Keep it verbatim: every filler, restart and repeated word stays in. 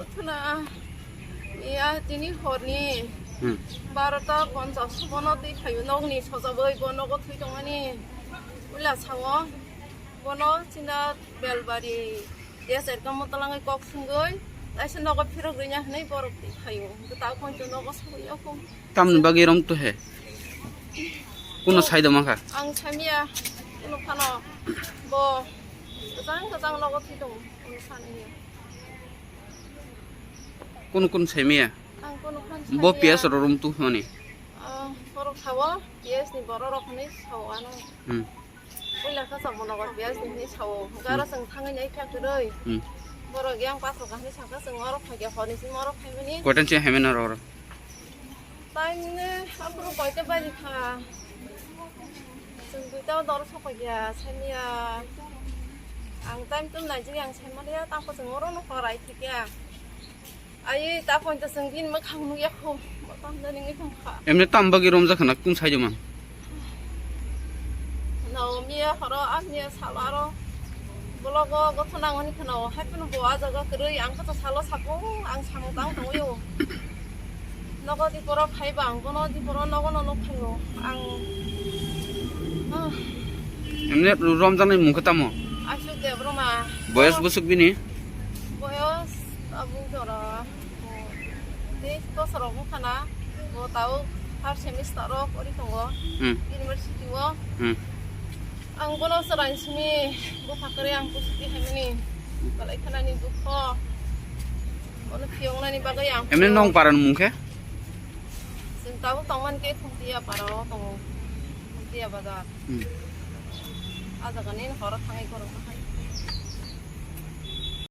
Khna, ya, tini horni Hmm. barota ponchas bono twi phaio nokni sojagwi bo nogo thwi tongmani. Puila sao, bono china belbari, ya, serkam motalangwi kok sungwi, taisa nogo phirok rwnya hwnwi borok twi phaio. Hwnkhe ta poito nogo sagwi yakho. Tamni bagwi rom to he? Kuno Oh. sai do mankha? Ang saimya, kuno phano bo kwchang kwchang nogo thwi tongo, kuno sanwi. Kuno kuno saimya? Ang kuno phano Bo saimya. P S ro rom to hwnwi? Ah, borok sao, P S ni borok rok hwnwi sao ano. Hmm. Puila kha chamo nogo P S ni hwnwi sao. Garo Hmm. chwng thangwi nai kha kwrwi. Hmm. Borok yang paso kahni saka chwng oro phai kha, horni simi oro phaimani. Koitan se hemena ro ro? Time ni aphuru koita baji kha. Chwng duita o dor sokoi ya, saimya. Ang time tum nai jigya ang saimaliya, tamo chwng oro no korai thikya. Ai, ta poito chwng bini mwkhang nukya kho, bo tamo nini wngkha. Emne tam bagwi romjak khna kung sai man? No, miya horo, a miya salo aro. Bologo gotho nangoni khna o, hai phano bo a jaga kwrwi, ang kha to salo sabo, ang samung tang tongwi o. Nogo di borok hai ba, ang bono di borok nogo no nuk phaio. Ang, ah. Emne romjaknai mung khe tamo? Ashok Debbarma. Boyos bwswk bini? Boyos tabuk jora teis bosor wngkha na. Bo tabuk third semester o pori tongo. Hmm. University o. Hmm. Ang bono chwrai simi bwkha kwrwi ang pusuti haimani. Belai khanani dukho. Bono phiyoknani bagwi ang Emne phiyok. Nong paran mung khe? Chwng tabuk tongmani khe Khumtiya para o tongo. Khumtiya bazar. Hmm. A jaga ni horo thangwi borok hai.